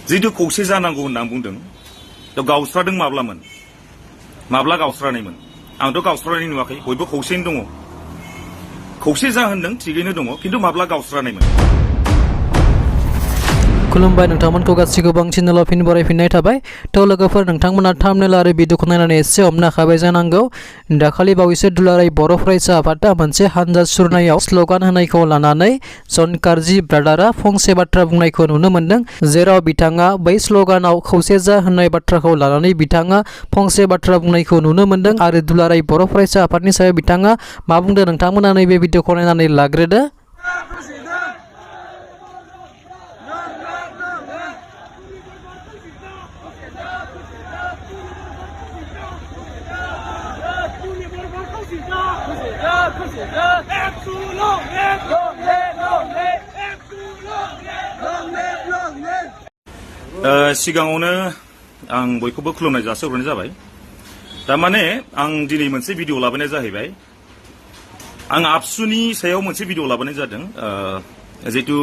जितु खौसे जानांगौ होनना बुंदों थ' गावस्रादों माब्लामोन माब्ला गावस्रानायमोन आंथ' गावस्रानाय नुवाखै बयबो खौसेयैनो दङ खौसे जाहोनदों थिगैनो दङ खिन्थु माब्ला गावस्रानायमोन खुलुमबाय नोंथांमोनखौ गासिबो गोबां चेनेलाव फिन बरायफिननाय थाबाय थ' लोगोफोर नोंथांमोना थाम्बनेल आरो भिडिअखौ नायनानै एसे हमनो हाखाबाय जानांगौ दाखालि बावैसो दुलाराय बर' फरायसा आफादा मोनसे हानजा सुरनायाव स्ल'गान होनायखौ लानानै जनकारजि ब्रादारा फंसे बाथ्रा बुंनायखौ नुनो मोन्दों जेराव बिथाङा बै स्ल'गानाव खौसे जा होननाय बाथ्राखौ लानानै बिथाङा फंसे बाथ्रा बुंनायखौ नुनो मोन्दों आरो दुलाराय बर' फरायसा आफादनि सायाव बिथाङा मा बुंदों नोंथांमोना नैबे भिडिअखौ नायनानै लाग्रोदो। सिगाङावनो आं बयखौबो खुलुमनाय जासिहरनाय जाबाय थारमाने आं दिनै मोनसे भिडिअ लाबोनाय जाहैबाय आं आबसुनि सायाव मोनसे भिडिअ लाबोनाय जादों जितु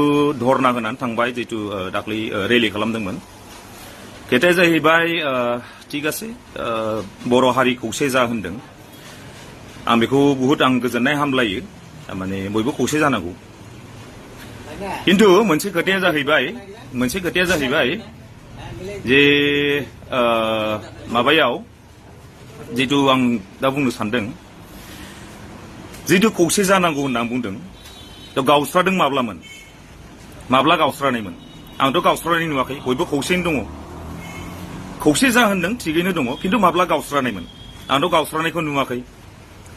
धरना होनानै थांबाय जितु दाख्लै रेलि खालामदोंमोन खोथाया जाहैबाय ठीक आसे बर' हारि खौसे जा होनदों आं बेखौ बुहुत आं गोजोननाय हामलायो माने बयबो खौसे जानांगौ किन्तु मोनसे खोथाया जाहैबाय जे माबायाव जितु आं दा बुंनो सानदों जितु खौसे जानांगौ होनना बुंदों थ' गावस्रादों माब्लामोन माब्ला गावस्रानायमोन आंथ' गावस्रानाय नुवाखै बयबो खौसेयैनो दङ खौसे जा होनदों थिगैनो दङ किन्तु माब्ला गावस्रानायमोन आंथ' गावस्रानायखौ नुवाखै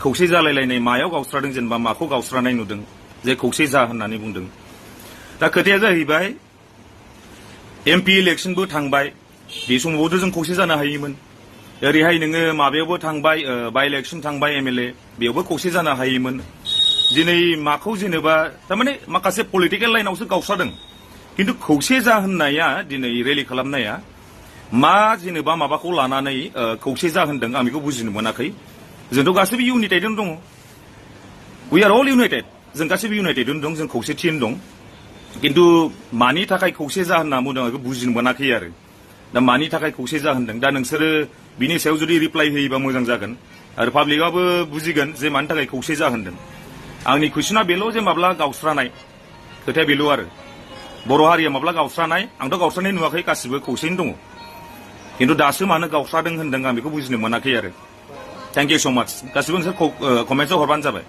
खौसे जालायलायनाय मायाव गावस्रादों जेनेबा माखौ गावस्रानाय नुदों जे खौसे जा होननानै बुंदों दा खोथाया जाहैबाय एमपि इलेक्शनबो थांबाय बे समावबोथ' जों खौसे जानो हायोमोन ओरैहाय नोङो माबायावबो थांबाय बाइ इलेक्शन थांबाय एमएलए बेयावबो खौसे जानो हायोमोन दिनै माखौ जेनेबा थारमाने माखासे पलिटिकेल लाइनावसो गावस्रादों किन्तु खौसे जा होननाया दिनै रेलि खालामनाया मा जेनेबा माबाखौ लानानै खौसे जा होनदों आं बेखौ बुजिनो मोनाखै जोंथ' गासैबो इउनाइटेडनो दङ वी आर अल इउनाइटेड जों गासैबो इउनाइटेडनो दं जों खौसेथियैनो दं किन्तु मानि थाखाय खौसे जा होनना बुंदों आं बेखौ बुजिनो मोनाखै आरो दा मानि थाखाय खौसे जा होनदों दा नोंसोरो बिनि सायाव जुदि रिप्लाइ होयोबा मोजां जागोन आरो पाब्लिकआबो बुजिगोन जे मानि थाखाय खौसे जा होनदों आंनि कुइसना बेल' जे माब्ला गावस्रानाय खोथाया बेल' आरो बर' हारिया माब्ला गावस्रानाय आंथ' गावस्रानाय नुवाखै गासिबो खौसेयैनो दङ किन्तु दासो मानो गावस्रादों होनदों आं बेखौ बुजिनो मोनाखै आरो थेंक इउ स' माच गासिबो नोंसोर कमेन्ट्सआव हरबानो जाबाय।